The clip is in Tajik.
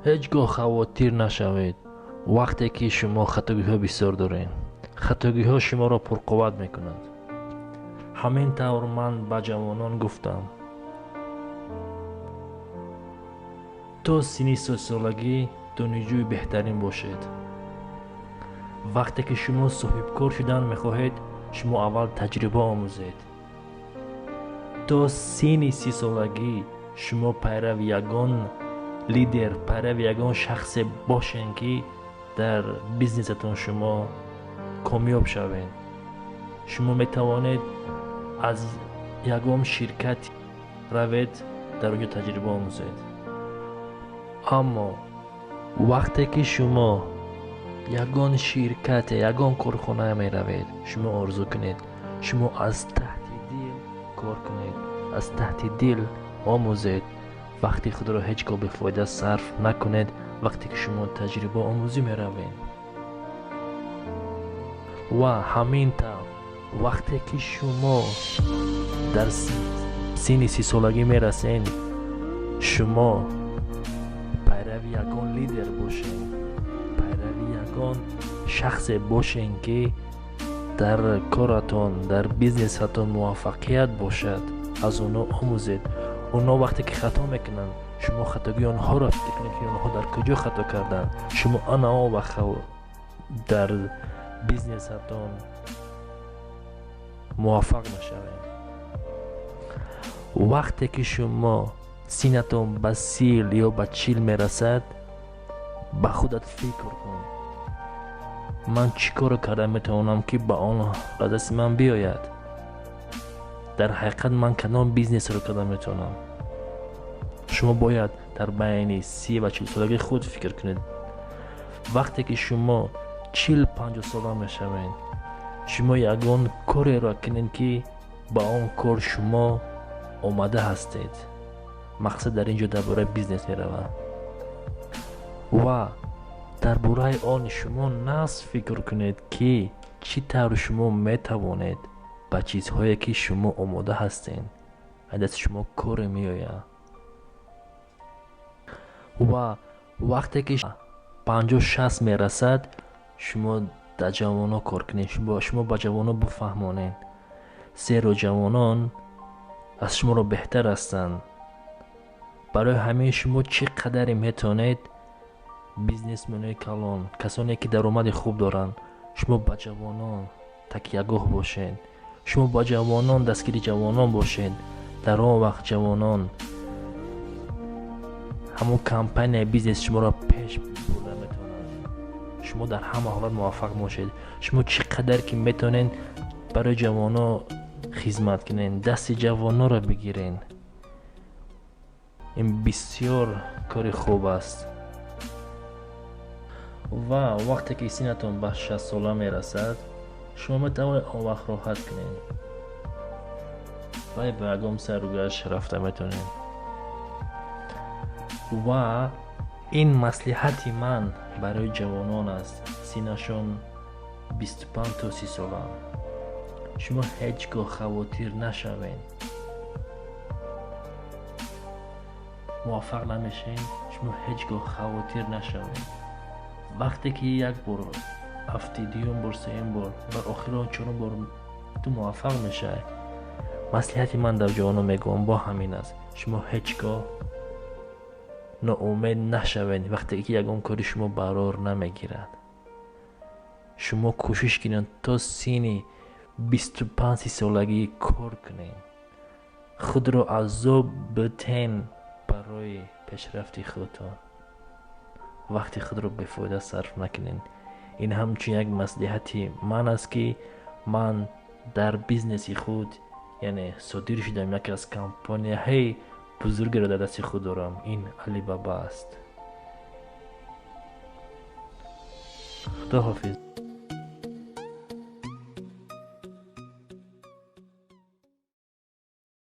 Ҳеҷ гоҳ хавотир нашавед, вақте ки шумо хатогиҳо бисёр доред. Хатогиҳо шуморо пурқувват мекунад. Ҳамин тавр ман ба ҷавонон гуфтам: то синни сесолагӣ донишҷӯи беҳтарин бошед. Вақте ки шумо соҳибкор шудан мехоҳед, шумо аввал таҷриба омӯзед. То синни сисолагӣ шумо пайрави ягон лидер, пайрави ягон шахсе бошед, ки дар бизнесатон шумо комёб шавед. Шумо метавонед аз ягон ширкат равед, дар он ҷо таҷриба омӯзед. Аммо вақте ки шумо ягон ширкате, ягон корхона меравед, шумо орзу кунед, шумо аз таҳти дил кор кунед, аз таҳти дил омӯзед. Вақти худро ҳеҷ гоҳ бефоида сарф накунед вақте ки шумо таҷриба омӯзӣ меравед. Ва ҳамин тавр вақте ки шумо дар синни сисолагӣ мерасед, шумо пайрави ягон лидер бошед, пайрави ягон шахсе бошед, ки дар коратон, дар бизнесатон муваффақият бошад, аз онҳо омӯзед. Онҳо вақте ки хато мекунанд, шумо хатогии онҳоро фикр кунед, ки онҳо дар куҷо хато карданд. Шумо ана он вақт дар бизнесатон муваффақ мешавед. Вақте ки шумо синнатон ба 30 ё ба 40 мерасад, ба худат фикр кун: ман чӣ корро карда метавонам, ки ба он ба дасти ман биёяд? Дар ҳақиқат ман кадом бизнесро карда метавонам? Шумо бояд дар байни 30 ва 40 солагии худ фикр кунед. Вақте ки шумо 40-50 сола мешавед, шумо ягон кореро кунед, ки ба он кор шумо омада ҳастед. Мақсад дар ин ҷо дар бораи бизнес меравад ва дар бораи он шумо нағз фикр кунед, ки чӣ тавр шумо метавонед ба чизҳое, ки шумо омода ҳастед, аз дасти шумо коре меояд. Ва вақте ки 50-60 мерасад, шумо дар ҷавонон кор кунед, шумо ба ҷавонон бифаҳмонед, зеро ҷавонон аз шуморо беҳтар ҳастанд. Барои ҳамин шумо чӣ қадаре метавонед, бизнесменои калон, касоне ки даромади хуб доранд, шумо ба ҷавонон такягоҳ бошед, шумо ба ҷавонон дастгири ҷавонон бошед. Дар он вақт ҷавонон ҳамон компанияи бизнеси шуморо пеш бурда метавонанд. Шумо дар ҳама ҳолат муваффақ бошед. Шумо чӣ қадар ки метавонед, барои ҷавонон хизмат кунед, дасти ҷавононро бигиред. Ин бисёр кори хуб аст. Ва вақте ки синнатон ба 60 сола мерасад, шумо метавонед он вақт роҳат кунед ва ба ягон сайругашт рафта метавонед. Ва ин маслиҳати ман барои ҷавонон аст, синнашон 25 то 30 сола. Шумо ҳеҷ гоҳ хавотир нашавед, муваффақ намешавед, шумо ҳеҷ гоҳ хавотир нашавед. Вақте ки як бор афтӣ, дуюм бор, сеюм бор ва охирон чорум бор ту муваффақ мешавӣ. Маслиҳати ман дар ҷавонон мегӯям бо ҳамин аст: шумо ҳеҷ гоҳ ноумед нашавед вақте ки ягон кори шумо барор намегирад. Шумо кӯшиш кунед, то синни 25-30 солагӣ кор кунед, худро азоб битен барои пешрафти худтон. Вақти худро бефоида сарф накунед. Ин ҳамчун як маслиҳати ман аст, ки ман дар бизнеси худ, яъне содир шудам, яке аз компанияҳои бузургеро дар дасти худ дорам. Ин Алибаба аст. Худо ҳофиз.